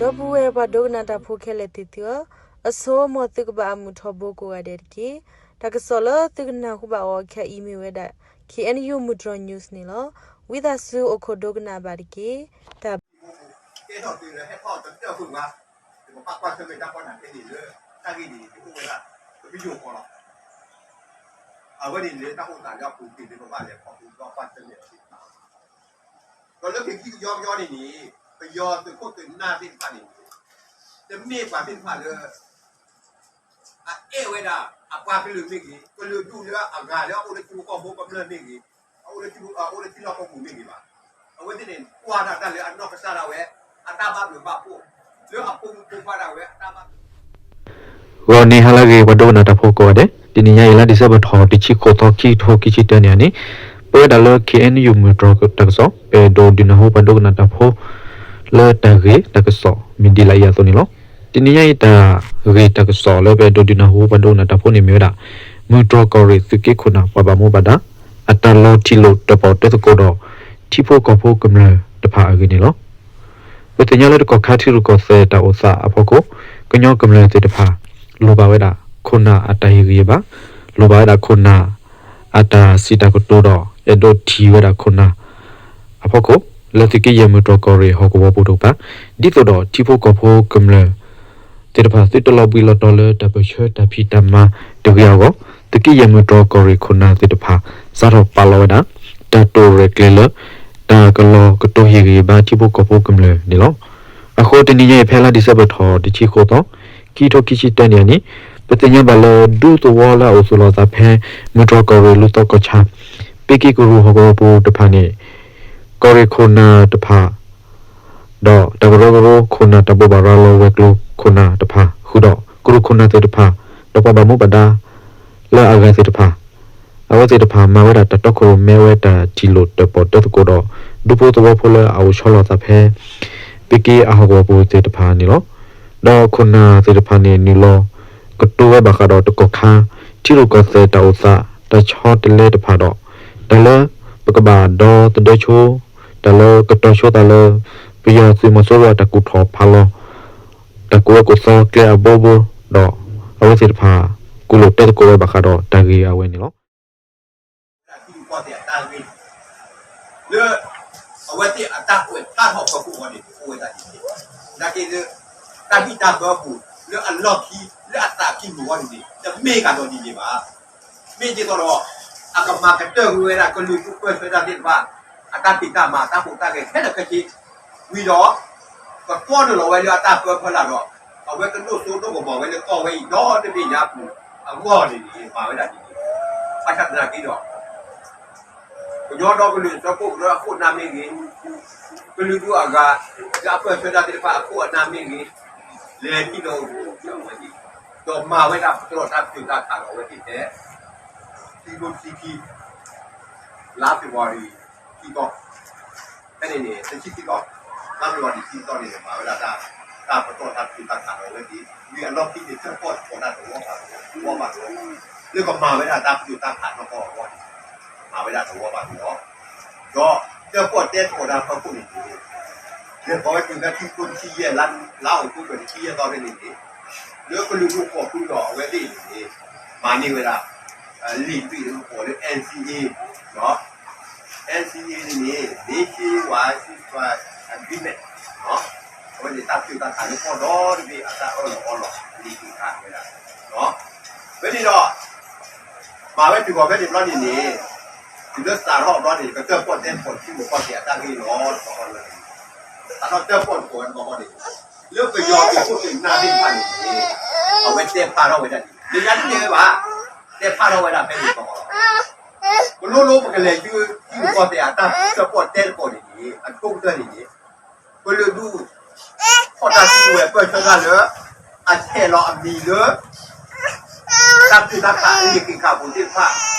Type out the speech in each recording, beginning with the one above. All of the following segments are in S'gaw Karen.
ဒီပုၢ်ဝဲၢ်ပှၤဒိကနၣ်တၢ်ဖိခဲလၢာ်သ့ၣ်သုဧၢ, အဆိ မ်သုကဘၣ်အမုာ်ထီဘိကိးဂၤဒဲးတက့ၢ်. တၢ်ကစီၣ်လၢသုကနၢ်ဟူဘၣ်အီၤခဲအံၤမ့ၢ်ဝဲဒၣ် K N U မုၢ်တြီၤ news န့ၣ်လီၤ. ဝံသးစူၤအိၣ်ခိးဒိကနၣ်ဘၣ်တက့ၢ်. တၢ် ကဲထီၣ်သုးလၢဟဲထီၣ်တဖျၢၣ်ဃုာ်ဝါ, ယကဘၣ်ကွၢ်ဆၢၣ်မဲာ်တၢ်ကီတၢ်ခဲန့ၣ်လၢ တၢ်ဂ့ၢ်န့ၣ် ယအိၣ်ဝဲဒၣ် တပယိၤဃီလီၤ. အဝဲန့ၣ်လၢတၢ်အိၣ်သးလၢအပူၤကွံာ်လၢပဘၣ်လဲၤခီဖျိဒီးကွၢ်ဆၢၣ်မဲာ်အီၤသ့ၣ်တဖၣ် ဒီးလၢခံကတၢၢ်ကညီကညီန့ၣ်န့ၣ် ပယီၤသုးခိၣ်သုးနၢ်သ့ၣ်တဖၣ်န့ၣ်န့ၣ် တမ့ၢ်ပှၤသ့ၣ်တဖၣ်လၢ အအဲၣ်ဝဲဒၣ်အပှၤကလုာ်မ့ၢ်ဂ့ၤ, ကလုာ်ဒူၣ်လၢအဂၤလၢအအိၣ်လၢထံဖိကီၢ်ဖိကမျၢၢ်မ့ၢ်ဂ့ၤ, အအိၣ်လၢထံ အအိၣ်လၢထံလီၢ်ကီၢ်ပူၤမ့ၢ်ဂ့ၤဘၣ်. အဝဲသ့ၣ်န့ၣ် ကွၢ်ဒၣ်တၢ်လၢအနီၢ်ကစၢ်ဒၣ်ဝဲ အတၢ်ဘၣ်ဘျုးဘၣ်ဖှိၣ်, လၢအဖိမုၣ်ဖိခွါဒၣ်ဝဲအတၢ်ဘၣ်ဘျုး ဂီၤနံၤဟါလၢအဂ့ၤ ပှၤဒိကနၣ်တၢ်ဖိကိးဂၤဒဲး, တနံၤညါအံၤ လါဒံၣ်စဲဘၢၣ်ထီၣ်တဆံဃိးသီ ခံကထိခံဆံတၢနံၣ်အနံၤ, ပဝဲဒၣ်လၢ K N U မုၢ်တြီၤတၢ်ကစီၣ် ပအဲၣ်ဒိးဒုးနၢ်ဟူပှၤဒိကနၣ်တၢ်ဖိ လၢတၢ်ဂ့ၢ်တၢ်ကစီၣ်မ့ၢ်ဒ်လာ်အံၤအသိးန့ၣ်လီၤ. တနံၤညါအံၤတၢ်ဂ့ၢ်တၢ်ကစီၣ်လၢပအဲၣ်ဒိးဒုးနၢ်ဟူပှၤဒိကနၣ်တၢ်ဖိန့ၣ်မ့ၢ်ဝဲဒၣ် မုၢ်တြီၤကီၢ်ရ့ၣ်သုးက့ခိၣ်နၢ်ပှၤဘၣ်မူဘၣ်ဒါ အတၢ်လီၤထံၣ်လိာ်တၢၣ်ပီၣ်တၢၣ်သကိးဒီး ထံဖိကီၢ်ဖိကမျၢၢ်တဖၣ်အဂ့ၢ်န့ၣ်လီၤ. ပသ့ၣ်ညါလၢတကီၢ်ခါထံရူၢ်ကီၢ်သဲးတၢ်အိၣ်သးအဖီခိၣ် ကညီကမျၢၢ်သ့ၣ်တဖၣ် လိၣ်ဘၣ်ဝဲဒၣ် ခိၣ်နၢ်အတၢ်ဟ့ၣ်ဂံၢ်ဟ့ၣ်ဘါ, လိၣ်ဘၣ်ဝဲဒၣ်ခိၣ်နၢ်အတၢ်စံးတၢ်ကတိၤဒီး အဲၣ်ဒိးထံၣ်ဝဲဒၣ်ခိၣ်နၢ်အဖီခိၣ် လၢသုးက့ယဲၢ်မုၢ်တြီၤကီၢ်ရ့ၣ်ဟီၣ်ကဝီၤပူၤတကပၤ, ဒ်သိးဒီးထံဖိကီၢ်ဖိကမျၢၢ် သ့ၣ်တဖၣ်သုတလီၤဘှံးလီၤတီၤလၢတၢ်ပၢၢ်ဆၢတၢ်ဖံးတၢ်မၤတဂ့ၤအဂီၢ်, သုးက့ယဲၢ်မုၢ်တြီၤကီၢ်ရ့ၣ်ခိၣ်နၢ်သ့ၣ်တဖၣ် စးထီၣ်ပာ်လီၤဝဲဒၣ် တၢ်တိာ်ရဲၣ်ကျဲၤလၢ တၢ်ကလီၤကတိၤဟ့ၣ်ဂံၢ်ဟ့ၣ်ဘါထံဖိကီၢ်ဖိကမျၢၢ်န့ၣ်လီၤ. အဃိတနံၤညါအံၤဖဲလါဒံၣ်စဲဘၢၣ်ထီၣ်တဆံဃိးသီ ခံကထိခံဆံတၢနံၣ်အနံၤ, ပသ့ၣ်ညါဘၣ်လၢ ဒူသဝီလၢအအိၣ်သူၣ်လီၤအသးဖဲ မုၢ်တြီၤကီၢ်ရ့ၣ်လူၤသီကီၢ်ဆၣ် ပ့က့ကရူၢ်ဟီၣ်ကဝီၤပူၤတဖၣ်န့ၣ် ကီၢ်ရ့ၣ်ခိၣ်နၢ်တဖၣ် ဒီးတၢ်ကရၢကရိခိၣ်နၢ်တၢ်ဘိးဘၣ်ရၤလီၤဝဲၤကျိၤခိၣ်နၢ်တဖၣ် ဃုာ်ဒီးကရူၢ်ခိၣ်နၢ်သ့ၣ်တဖၣ် ဒီးပှၤဘၣ်မူဘၣ်ဒါလၢအဂၤသ့ၣ်တဖၣ် အဝဲသ့ၣ်တဖၣ် မၤဝဲဒၣ်တၢ်တီခိၣ်ရိၣ်မဲဝဲတၢ်ထံၣ်လိာ်တၢၣ်ပီၣ်တၢၣ်သကိးဒီး ဒူဖိသဝီဖိလၢအအိၣ်ဆီလီၤအသးဖဲ ပ့က့အဟီၣ်ကဝီၤပူၤသ့ၣ်တဖၣ်န့ၣ်လီၤ. ဒီးခိၣ်နၢ်သ့ၣ်တဖၣ်န့ၣ် နုာ်လီၤကတိၤဝဲဘၣ်ဃးဒီးတကီၢ်ခါ ထံရူၢ်ကီၢ်သဲးတၢ်အိၣ်သး တၢ်ဆီတလဲတဖၣ်ဒီး တၢ်လၢပကဘၣ်ဒီသဒၢဆိ တၢ်လၢကတီၤဆိသးလၢ ပယီၤသုးမီၤစိရိၤအတၢ်ကူၣ်ထီၣ်ဖးလီၤ တၢ်ကူၣ်အၢကူၣ်သီကျဲအဘိဘိဒီး အဝဲသ့ၣ်တဖၣ် ကူၣ်လိာ်တဲသကိးဝဲဘၣ်ဃးဒီးတၢ်ဂ့ၢ်အဝဲန့ၣ်လီၤ. လၢအဝဲသ့ၣ်အတၢ်ကွဲးဖျါထီၣ်အဖီခိၣ်အဂီၢ်န့ၣ် အိၣ်ဝဲဒၣ်ဒ်န့ၣ်, နာ်က့လၢ တၢ်ဘံၣ်တၢ်ဘၢအပူၤ လၢအလီၢ်ခံ လၢအသးခံမုၢ်ဂီၢ်န့ၣ်န့ၣ် တမ့ၢ်ကဒီးဒ်န့ၣ်ဘၣ်. မ့ၢ်ဒ်သိးဒီး အကမၤကတၢၢ်ကွံာ်ဝဲဒၣ်ကလုာ်ဒူၣ်ပၢၢ်ဆၢတၢ်သ့ၣ်တဖၣ် အတၢ်ဖံးတၢ်မၤအတၢ်ဖိးတၢ်ဂဲၤခဲလၢာ်ခဲဆ့ ဝံၤဒီး ကကွီနုာ်လီၤဝဲလၢအတၢ်ပၢဖၢလာ်ဒီး အဝဲကဒိၣ်စိဒိၣ်ကမီၤဝဲလၢကီၢ်ဝဲအံၤဒီတဘ့ၣ်ညါအပူၤအဂီၢ်န့ၣ်န့ၣ် မၤဝဲဒၣ်ဒ်န့ၣ်, ဘၣ်ဆၣ်သနာ်က့ဒီး ကညီဒီကလုာ်စၢဖှိၣ်ကရၢအခိၣ်အနၢ်မ့ၢ်ဂ့ၤ, ကလုာ်ဒူၣ်အဂၤ လၢအပၢဆှၢတၢ်သ့ၣ်တဖၣ်အခိၣ်အနၢ်မ့ၢ်ဂ့ၤ, လဲၤထံၣ်လီၤအိၣ်ဝဲသ့ၣ်, ဒီးမၤဝဲဒၣ်ပတြၢၤတၢ်ပတုာ်တၢ်ခးဒီးအဝဲသ့ၣ်ဖဲ ခံကထိခံဆံခံ လါဖ့ၤဘြူၤအါရံၤ ခံသီ ဖဲန့ၣ်န့ၣ် တဆံခံသီ, လါဖ့ၤဘြူၤအါရံၤ ခံသီန့ၣ် မၤဝဲဒၣ်တၢ် တၢ်ပတြၢၤတၢ်ပတုာ်တၢ်ခးဒီးအဝဲသ့ၣ်, ဝံၤအလီၢ်ခံန့ၣ် တၢၣ်ပီၣ်တကိးတၢ်တဝီဘၣ်တဝီ, တဝီဘၣ်တဝီ, လၢကမၤဝဲဒၣ်တၢ်ပတုာ်တၢ်ခးနီၢ်ကီၢ်အဂီၢ်န့ၣ် မၤဝဲဒၣ်တဝီဘၣ်တဝီ, ဒီးတၢၣ်ပီၣ်တဲသကိးတၢ်ဖီခိၣ်န့ၣ်န့ၣ် လဲၤဃီၤဝဲတုၤဖဲခံကထိတဆံယဲၢ် လါအီးကထိဘၢၣ်တဆံယဲၢ်သီဖဲန့ၣ်န့ၣ်, လၢကလုာ်ဒူၣ်ဖီၣ်ဃုာ်ဒီးအဝဲသ့ၣ်န့ၣ်န့ၣ် မၤန့ၢ်ဝဲဒၣ် လံာ်တဘ့ၣ်လၢပကိးလၢ N C A, N C A န့ၣ်န့ၣ် Nationwide Ceasefire Agreement, အဝဲန့ၣ်တၢ်ပတုာ်တၢ်ခးလၢကီၢ်ဒီတဘ့ၣ်အတၢ်အၢၣ်လီၤအီလီၤအလံာ်တခါဝဲဒၣ်, ဖဲန့ၣ်ဒီး မၤဝဲတုၤဃီၤဖဲန့ၣ်ဘျီန့ၣ်န့ၣ်, တုၤလၢစးထီၣ်ဘျီန့ၣ် ကတၢၣ်ပီၣ်တဲသကိးထံဖိကီၢ်ဖိအတၢ်ဂ့ၢ်လီၤတဘျီဃီလၢ စးထီၣ်တၢၣ်ပီၣ်သကိးဝဲတဘျီဃီန့ၣ်, လၢပယီၤသုးခိၣ်သုးနၢ်သ့ၣ်တဖၣ်န့ၣ်န့ၣ် အဝဲတဲဖျါထီၣ်ဝဲဒၣ်န့ၣ် လၢညါတန့ၢ်ဝဲဘၣ်, တဲဖျါထီၣ်ဝဲဒၣ်ဖဲန့ၣ်တဘျီဃီလီၤ. ပလိလိပကလဲၤဆူထံဖိကီၢ်ဖိအတၢ်ပၢၢ်ဆၢပီၣ်တဲသကိးန့ၣ်န့ၣ် အဆိကတၢၢ်န့ၣ်န့ၣ် ကလုာ်ဒူၣ် ဖီၣ်တၢ်စုကဝဲၤပၢၢ်ဆၢတၢ်လၢ အဆဲးလီၤအမံၤလၢ တၢ်ပတုာ်တၢ်ခးအလံာ်က့ၤခးပူၤသ့ၣ်တဖၣ် ခဲ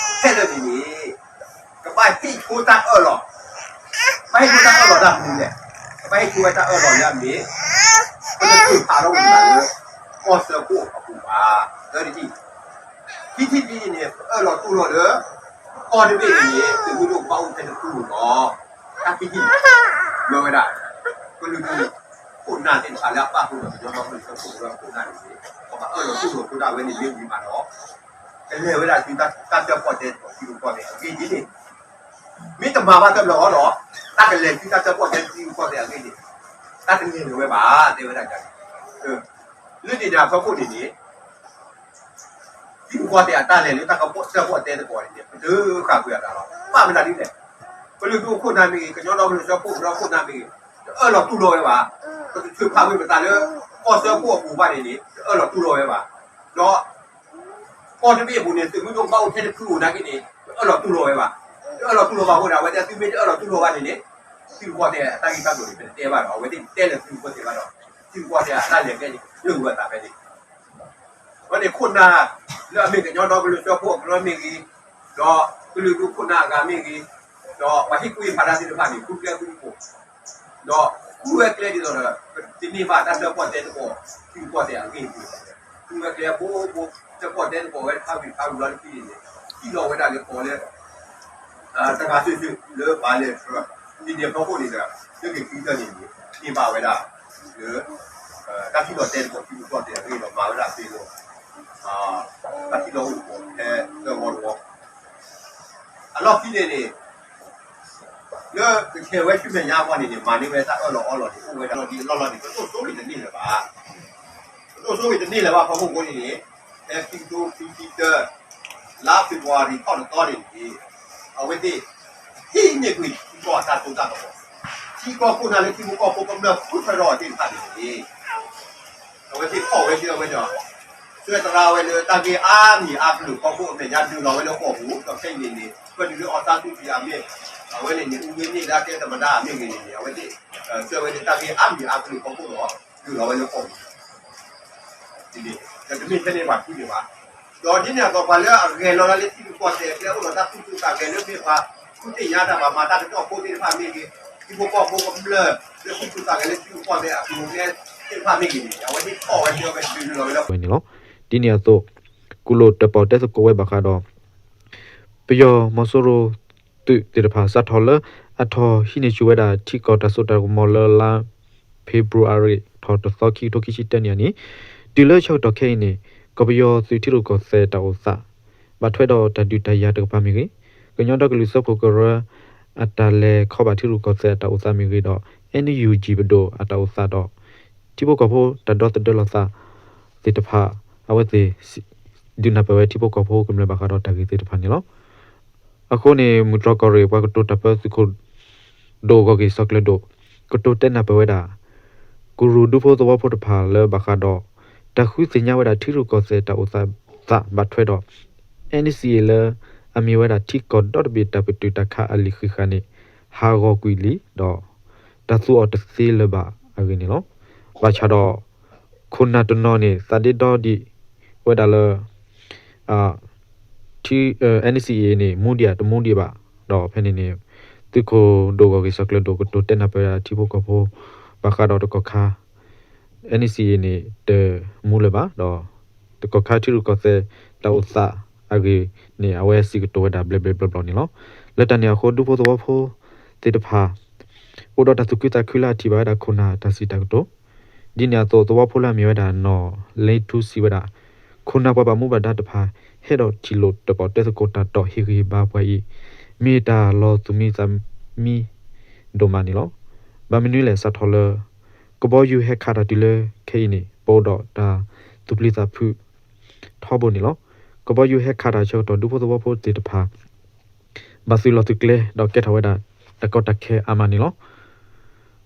လၢာ်န့ၣ်န့ၣ် ကဘၣ်ဟ့ၣ်ဆိတၢ်အၢၣ်လီၤ, ကဘၣ်ဟ့ၣ်ဆိတၢ်အၢၣ်လီၤတၢ်မနုၤလဲၣ်, ကဘၣ်ဟ့ၣ်ဆိဝဲတၢ်အၢၣ်လီၤလၢအမ့ၢ် ပတထုးဖးထီၣ်ဝဲဒၣ်လၢ ကီၢ်စၢဖှိၣ်အပူၤဘၣ်, သၢတထံၣ်, ခံထံၣ်တထံၣ်န့ၣ် ပအၢၣ်လီၤတူၢ်လိာ်လၢ ကီၢ်တဘ့ၣ်န့ၣ်န့ၣ် သုးမုၢ်ဒိၣ်ကဘၣ်အိၣ်ဖဲတပူၤလီၤ, တၢ်ခံထံၣ်န့ၣ် မၢဝဲဒၣ် ကလုာ်ဒူၣ်ခိၣ် ခိၣ်နၢ်သ့ၣ်တဖၣ်လၢအပာ်ဃုာ်ဒီးကညီဒီကလုာ်စၢဖှိၣ်ကရၢခိၣ်နၢ်န့ၣ် ပှၤဘၣ်အၢၣ်လီၤတူၢ်လိာ်ဃုာ်ဒၣ်ဝဲန့ၣ်လၢဝံၤမးဒီး ကလဲၤဝဲဒၣ်ဆူတၢ်ဆၢဖှိၣ်တဲသကိးထံဖိကီၢ်ဖိအဂ့ၢ်ဒ်န့ၣ် မ့ၢ်တမၤဘၣ်တဘျီဃီဒီး တၢ်ကလဲၤဆူတၢ်ဆၢဖှိၣ်တဲသကိးထံဖိကီၢ်ဖိအဂ့ၢ်န့ၣ် တၢ်တလဲၤလၢၤဝဲဘၣ် တဲဝဲဒၣ်န့ၣ် လၢန့ၣ်န့ၣ်အဖီခိၣ်န့ၣ်န့ၣ် ထံဖိကီၢ်ဖိအတၢ်လဲၤလၢတၢ်ဆၢဖှိၣ်တဲသကိးန့ၣ်န့ၣ် ပတဃၣ်ကွံာ်အသးလီၤ. ဘၣ်မနုၤဒ်လဲၣ်, ကလုာ်ဒူၣ်ခိၣ်နၢ်မ့ၢ်ဂ့ၤ, ကညီဒီကလုာ်စၢဖှိၣ်ကရၢခိၣ်နၢ်မ့ၢ်ဂ့ၤ, တအၢၣ်လီၤတူၢ်လိာ်ဝဲဘၣ်. ပတထုးဖးဝံၤပသးလၢ ကီၢ်စၢဖှိၣ်အပူၤဘၣ်န့ၣ်န့ၣ် တအၢၣ်လီၤတူၢ်လိာ်ဝဲဘၣ်. ဒီး ကီၢ်တဘ့ၣ်အပူၤန့ၣ် သုးမုၢ်ဒိၣ်ကဘၣ်အိၣ်ထဲတဖုဧိၤနာ်က့န့ၣ် တအၢၣ်လီၤတူၢ်လိာ်ဝဲဘၣ်. တအၢၣ်လီၤတူၢ်လိာ်ဘၣ်အဃိန့ၣ် အဝဲသ့ၣ်သုမ့ၢ်တအၢၣ်လီၤတူၢ်လိာ်ဘၣ်န့ၣ်န့ၣ် ထံဖိကီၢ်ဖိအတၢ်ဂ့ၢ်တၢ်ကျိၤန့ၣ် ပတတဲဘၣ်ဒီး အဝဲသ့ၣ်တဲလၢထံဖိကီၢ်ဖိဘၣ်ဒီး ထံဖိကီၢ်ဖိအတၢ်လဲၤကျဲန့ၣ် လၢာ်ဝဲအသးဖဲန့ၣ် အဝဲန့ၣ်ခိၣ်နၢ် လၢအမ့ၢ်ကညီဒီကလုာ်စၢဖှိၣ်အကရၢမ့ၢ်ဂ့ၤ, ဒီးကလုာ်ဒူၣ်ခိၣ်နၢ်အဂၤမ့ၢ်ဂ့ၤ, ဒီးပှၤဟ့ၣ်ကူၣ်ဟ့ၣ်ဖးတၢ်သ့ၣ်တဖၣ်န့ၣ် ဃုကျဲဃုကျိၤ ဒီးဃုဝဲကျဲဒ်သိးဒီး တန့ၢ်ဘၣ်တၢ်ဆၢဖှိၣ်တဲသကိး ထံဖိကီၢ်ဖိအဂ့ၢ်အကျိၤ ဃုဝဲကျဲဘိဘိ ဆၢဖှိၣ်တဲသကိးဝဲတခါဝံၤတခါဝံၤလီၤတဖုန့ၣ်န့ၣ် ထံၣ်လီၤဝဲဒၣ်လၢကီးလၢ တဂၤစုာ်စုာ်လၢပာ်လဲၣ် ဒ်န့ၣ်အဖီခိၣ်န့ၣ်ဒီး လၢက့ၤခံကတၢၢ်န့ၣ်န့ၣ် န့ၢ်ဘၣ်ဝဲဒၣ်လၢ တၢ်ထံၣ်လီၤတဲသကိးထံဖိကီၢ်ဖိအဂ့ၢ်ဒီးမၤဝဲဒၣ်သ့လီၤ တၢ်ထံၣ်လီၤအိၣ်သကိးဖဲသၢဝီတဝီ အလီၢ်ခံန့ၣ်န့ၣ် လၢကဆဲးဝဲဆူမဲာ်ညါအဂီၢ်န့ၣ်န့ၣ် မၤန့ၢ်ဝဲတၢ်အၢၣ်လီၤအီလီၤန့ၣ် အိၣ်ဝဲဒၣ်လီၢ်လီၢ်န့ၣ် ပဒိၣ်စိဂ့ၤတန့ၢ်လၢၤဘၣ်. ပဒိၣ်စိဂ့ၤတန့ၢ်လၢၤဘၣ်အဖီခိၣ်အဃိန့ၣ်န့ၣ် ဖဲခံကထိခံဆံတၢ လါဖ့ၤဘြူၤအါရံၤထီၣ်တသီန့ၣ်န့ၣ် အဝဲသ့ၣ် ဟံးန့ၢ်ကွံာ်ထံကီၢ်အတၢ်စိတၢ်ကမီၤ ထံကီၢ်ခိၣ်နၢ်လၢထံဖိကီၢ်ဖိကမျၢၢ်ဃုထၢထီၣ်အီၤသ့ၣ်တဖၣ်န့ၣ်န့ၣ် အဝဲသ့ၣ်ဖီၣ်ဝဲဆှၢဝဲဒီး ဆှၢသရၣ်ဝဲလၢတၢ်ဂ့ၢ်အါမံၤအါကလုာ်ဖီခိၣ်အမဲာ်ညါဒုးလီၤဝဲလၢဃိာ်ပူၤ ဒီးခဲအံၤန့ၣ်န့ၣ် ကွဲးဒုးလၢ အောင်ဆန်းစုကြည် အမ့ၢ် အဝဲန့ၣ်န့ၣ် ဦးဝင်းမြင့် လၢကဲသမ္မတ အမ့ၢ်ဂ့ၤန့ၣ်န့ၣ် အဝဲသ့ၣ် ဆှၢဝဲလၢတၢ်ဂ့ၢ်အါမံၤအါကလုာ်ဖီခိၣ်ဒီး ဒုးလီၤဝဲလၢဃိာ်ပူၤ တမ့ၢ်ထဲန့ၣ်ပှၤဃုန့ၣ်ဘၣ်. ဒီးဒ်န့ၣ်အသိးပှၤလၢအဂဲၤလီၤလၢထံရူၢ်ကီၢ်သဲးအကျဲအိၣ်ဒီးတၢ်သူၣ်ဆူၣ်သးဂဲၤလၢမ့ၢ်ပှၤ ဃုသ့ၣ်ညါတၢ်ဘၣ်မၤတၢ်ကစီၣ်ဖိသ့ၣ်တဖၣ်မ့ၢ်ဂ့ၤ, ထံဖိကီၢ်ဖိကမျၢၢ် လၢသူၣ်ဆူၣ်သးဂဲၤလၢထံရူၢ်ကီၢ်သဲးအကျိၤကျဲသ့ၣ်တဖၣ်မ့ၢ်ဂ့ၤန့ၣ် အဝဲသ့ၣ်ဖီၣ်ဝဲဆှၢဝဲဒုးလီၤဝဲလၢဃိာ်ပူၤန့ၣ်လီၤ. ဒ်န့ၣ်အသိး ကူၣ်လိာ်တၢၣ်ပီၣ်တဲသကိးဝဲဘၣ်ဃးဒီး ပယီၤမီၤစိရိၤသုးသ့ၣ်တဖၣ် စးထီၣ်လၢအထီၣ်ဟံးန့ၢ်ဆူၣ်ဝဲဒၣ်ထံကီၢ်တၢ်စိတၢ်ကမီၤလၢလါ ဖ့ၤဘြူၤအါရံၤ ထီၣ်တသီ ခံကထိခံဆံတၢနံၣ်အနံၤ, တုၤလၢဆၢကတီၢ်ခဲအံၤန့ၣ် ကီၢ်ပယီၤသုးထံရူၢ်ကီၢ်သဲးတၢ်အိၣ်သး ဘၣ်ထွဲဒီးတၢ်ဒုးတၢ်ယၤတကပၤမ့ၢ်ဂ့ၤ, ကညီဒီကလုာ်စၢဖှိၣ်ကရၢ အတၢ်လဲၤခီဘၣ်ထံရူၢ်ကီၢ်သဲးအတၢ်အိၣ်သးမ့ၢ်ဂ့ၤဒီး NUG ပဒိၣ်အတၢ်အိၣ်သးဒီး ထံဖိကီၢ်ဖိတၢ်ဒီသဒၢလီၤသးသ့ၣ်တဖၣ် အဝဲသ့ၣ် ဒုးနၢ်ပၢၢ်ဝဲထံဖိကီၢ်ဖိကမျၢၢ်ဘၣ်ဃးဒီးတၢ်ဂ့ၢ်သ့ၣ်တဖၣ်န့ၣ်လီၤ. အဃိန့ၣ် မုၢ်တြီၢ်ကီၢ်ရ့ၣ် ပှၤကတိၤတၢ်ပၢသုးခိၣ် ဒိၣ်ဂီၢ်က့ၤစီၤကျၢၤဒိၣ် ကတိၤတဲနၢ်ပၢၢ်ဝဲဒၣ် ကရူၢ်ဒူဖိသဝီဖိတဖၣ်လၢဘၣ်ဃးဒီး တၢ်ဃုသ့ၣ်ညါဝဲဒၣ်ထံရူၢ်ကီၢ်သဲးတၢ်အိၣ်သးဘၣ်ထွဲဒီး NCA လၢ အမ့ၢ်ဝဲဒၣ်ထံကီၢ်ဒီတဘ့ၣ်တၢ်ပတုာ်တၢ်ခးအလံာ်ဃံးဃာ်န့ၣ် ဟးဂီၤကွံာ်လံဒီး တၢ်သူအီၤတသ့လၢၤဘၣ်အဂ့ၢ်န့ၣ်လီၤ. ဘၣ်ဆၣ်ဒီး ခိၣ်နၢ်တနီၤန့ၣ် သးဒ့ဒီဒံးဝဲဒၣ်လၢ NCA န့ၣ် မူဒံးဧါတမူဒံးဘၣ်, ဒီးဖဲန့ၣ်န့ၣ် သုးခိၣ်ဒိၣ်ဂီၢ်က့ၤစီၤကျၢၤဒိၣ် ကတိၤတဲနၢ်ပၢၢ်ဝဲဒၣ်ထံဖိကီၢ်ဖိ ဘၣ်ဃးဒီးတကီၢ်ခါ NCA န့ၣ် တမူလၢၤဘၣ်, ဒီးတကီၢ်ခါထံရူၢ်ကီၢ်သဲးတၢ်အိၣ်သးအဂ့ၢ်န့ၣ် အဝဲစံးကတိၤဝဲဒၣ်ဘျဲၣ်ဘျဲၣ်ဘျီဘျီန့ၣ်လီၤ. လၢတၢ်န့ၣ်အဃိ ဒူဖိသဝီဖိသ့ၣ်တဖၣ် အိၣ်ဒီးတၢ်သူၣ်ခုသးခုလၢအထံၣ်ဘၣ်ဝဲဒၣ်ခိၣ်နၢ်တၢ်စံးတၢ်ကတိၤ ဒ်န့ၣ်အသိး သဝီဖိလၢအမ့ၢ်ဝဲဒၣ် နီၢ်လ့ထူ စံးဝဲဒၣ်, ခိၣ်နၢ်ပှၤဘၣ်မူဘၣ်ဒါတဖၣ် ဟဲဒီးထံၣ်လိာ်တၢၣ်ပီၣ်တဲသကိးတၢ်ဒီးဟ့ၣ်ဂံၢ်ဟ့ၣ်ဘါပှၤအံၤ မ့ၢ်တၢ်လီၤသူၣ်မံသးမံဒိၣ်မးန့ၣ်လီၤ. ဘၣ်မနုၤလဲၣ် စးထီၣ်လၢ ကဘီယူၤဟဲခးတၢ်တုၤလၢခဲအံၤန့ၣ် ပအိၣ်ဒီးတၢ်သူၣ်ပျံၤသးဖုးထီဘိန့ၣ်လီၤ. ကဘီယူၤဟဲခးတၢ်ဆၢကတီၢ် ဒူဖိသဝီဖိသ့ၣ်တဖၣ် ဘၣ်သုးလီၤသုးကျဲဒီးကဲထီၣ်ဝဲဒၣ် တၢ်ကီတၢ်ခဲအါမးန့ၣ်လီၤ.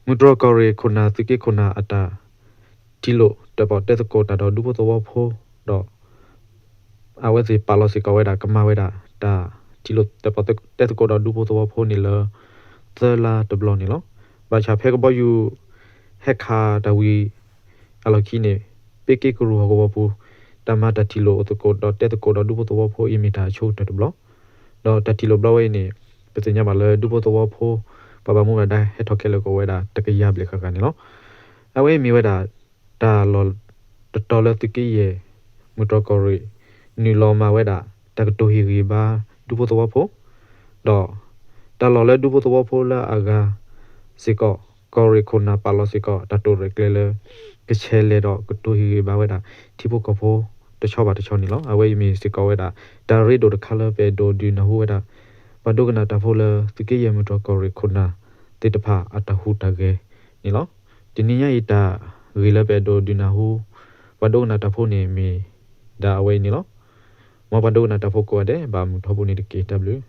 မုၢ်တြီၢ်ကီၢ်ရ့ၣ်ခိၣ်နၢ် သုးက့ခိၣ်နၢ်အတၢ်ထံၣ်လိာ်တၢၣ်ပီၣ်တဲသကိးတၢ်ဒီးဒူဖိသဝီဖိဒီး အဝဲသ့ၣ်ပာ်လီၤစ့ၢ်ကီးဝဲဒၣ် ကမၤဝဲဒၣ်တၢ်ထံၣ်လိာ်တၢၣ်ပီၣ်တဲသကိးဒီးဒူဖိသဝီဖိန့ၣ်လၢ သၢလါတဘျီန့ၣ်လီၤ. ဘၣ်ဆၣ်ဖဲကဘီယူၤဟဲခးတၢ်ဝံၤအလီၢ်ခံန့ၣ် ပ့က့ကရူၢ်ဟီၣ်ကဝီၤပူၤ တၢ်မၤတၢ်ထံၣ်လိာ်အိၣ်သကိးဒီးတဲသကိးဒီးဒူဖိသဝီဖိအံၤမ့ၢ်တၢ်အဆိကတၢၢ်တဘျီ ဒီးတၢ်ထံၣ်လိာ်ဘျီဝဲအံၤန့ၣ် ပသ့ၣ်ညါဘၣ်လၢဒူဖိသဝီဖိ ပှၤဘၣ်မူဘၣ်ဒါဟဲထီၣ်ခဲလၢာ်ကအိၣ်ဝဲဒၣ်တကယၤဘျဲၣ်ဃၣ်ဃၣ်န့ၣ်လီၤ. အဝဲအံၤမ့ၢ်ဝဲဒၣ် တၢ်လီၢ်တတီၤလၢသုးက့ယဲၢ် မုၢ်တြီၢ်ကီၢ်ရ့ၣ် နုာ်လီၤမၤဝဲဒၣ် တၢ်ကတိၤဟ့ၣ်ဂံၢ်ဘါဒူဖိသဝီဖိ ဒီးတၢ်လီၢ်လၢဒူဖိသဝီဖိလၢအဂၤစ့ၢ်ကီး ကီၢ်ရ့ၣ်ခိၣ်နၢ်ပာ်လီၤစ့ၢ်ကီးတၢ်တိာ်ရဲၣ်ကျဲၤလၢ ကဆဲးလဲၤဒီးကတိၤဟ့ၣ်ဂံၢ်ဘါဝဲဒၣ် ထံဖိကီၢ်ဖိတဆီဘၣ်တဆီန့ၣ်လီၤ. အဝဲအံၤမ့ၢ်စ့ၢ်ကီးဝဲဒၣ် တၢ်ရ့ဒိၣ်တခါလၢပအဲၣ်ဒိးဒုးနၢ်ဟူဝဲဒၣ် ပှၤဒိကနၣ်တၢ်ဖိလၢသုးက့ယဲၢ်မုၢ်တြီၢ်ကီၢ်ရ့ၣ်ခိၣ်နၢ်သ့ၣ်တဖၣ်အတၢ်ဟူးတၢ်ဂဲၤန့ၣ်လီၤ. တနံၤညါအံၤတၢ်ဂ့ၢ်လၢပအဲၣ်ဒိးဒုးနၢ်ဟူ ပှၤဒိကနၣ်တၢ်ဖိန့ၣ်မ့ၢ်ဒၣ်အဝဲအံၤန့ၣ်လီၤ. မ်ပှၤဒိကနၣ်တၢ်ဖိကိးဂၤဒဲး ဘၣ်မုာ်ထီဘိန့ၣ်တက့ၢ်. တၢ်ဘျုး